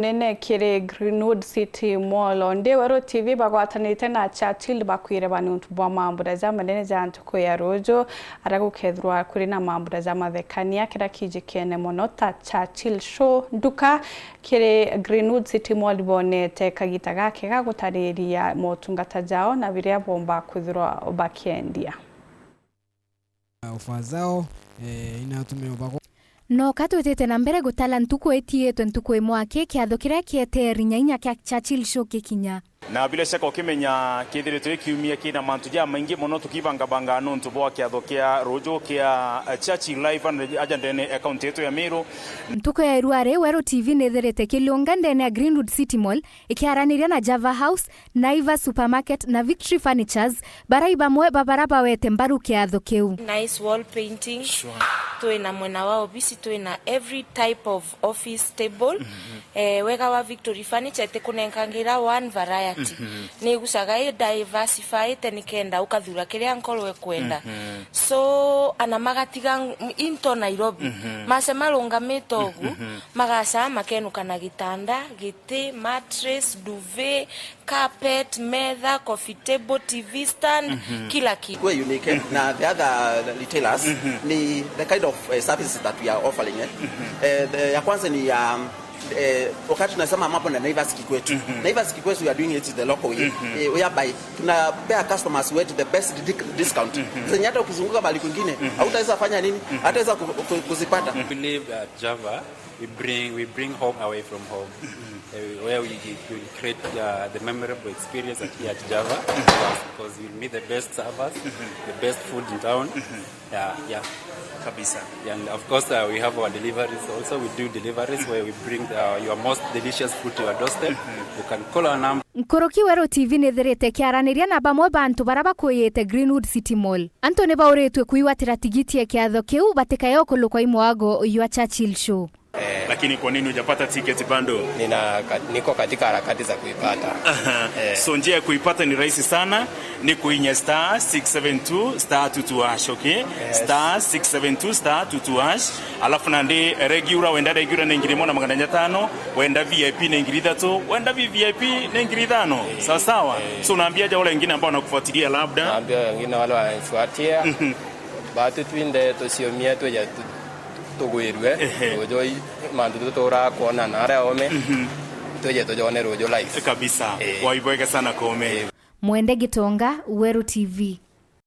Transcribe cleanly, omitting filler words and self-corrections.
Nene kiri Greenwood City Mall ndi Weru TV bagwatanite na Churchill bakwire bantu bwa mambura ja manene ja ntuku ya ruju aria gukethirwa kuri na mambura ja mathekania kira kijikene muno ta Churchill Show nduka kiri Greenwood City Mall bonete kagita gake ga gutariria motungata jao na biria bomba kwithirwa bakiendia ofa zao inatumia. No katwitite na mbere gutala ntuku itiitwe ntuku imwake kiatho kiria kieteri inya kia Churchill Show kikinya. Na bila shaka ukimenya kithiritwe kiumia kina mantu ja maingi muno tukibangabanga nuntu bwa kiatho kia ruju kia Churchill Live aja ndene account yetu ya Meru. Ntuku ya iruare Weru TV nithirite kilunga ndene ya Greenwood City Mall ikiaraniria na Java House, Naivas Supermarket na Victory Furnitures barai bamwe babara bawete mbaru kiatho kiu. Nice wall painting. Twina mwena wa obisi, twina every type of office table. Wega wa Victory Furniture itikunenkangira one variety. Ni gucaga i diversify nikenda ukathura kiria nkorwo ekwenda. So ana magatiga into Nairobi. Mace marungamite ugu magaca makenuka na gitanda, giti, mattress, duvet, carpet, metha, coffee table, TV stand, kila kitu. We're unique na the other retailers ni the kind of services that we are offering. Ya kwanza ni wakati tunasema mambo na Naivas kikwetu. Naivas kikwetu, we are doing it the local way. Whereby tunapea customers wetu the best discount. Zenye hata ukizunguka mahali kwingine hautaweza fanya nini? Hataweza kuzipata. We believe at Java we bring home away from home, where we create the memorable experience here at Java because you'll meet the best servers, the best food in town. Yeah. Kabisa. And of course, we have our deliveries also. We do deliveries where we bring your most delicious food to your doorstep. You can call our number. Nkuruki Weru TV nithirite kiaraniria na bamwe bantu baria bakuyite Greenwood City Mall. Antu ni bauritwe kuiwatira tigiti ya kiatho kiu batikayo kulukwa imwago ywa Churchill Show. Lakini kwa nini hujapata tiketi bado? Niko katika harakati za kuipata. So njia ya kuipata ni rahisi sana, ni kuinya *672*22#, okay? Yes. *672*22#, alafu nandi regular, wenda regular ni 1500, wenda VIP ni 3000, wenda VVIP ni 5000. Sawa sawa. So unaambiaje wale wengine ambao wanakufuatilia labda? Naambia wengine wale wananifuatia batu twinde tuciumie tuje tugwirwe rujo mandu tutura kuona naria ome tuje tujone rujo live. Kabisa. Waibweke sana kome. Mwende Gitonga, Weru TV.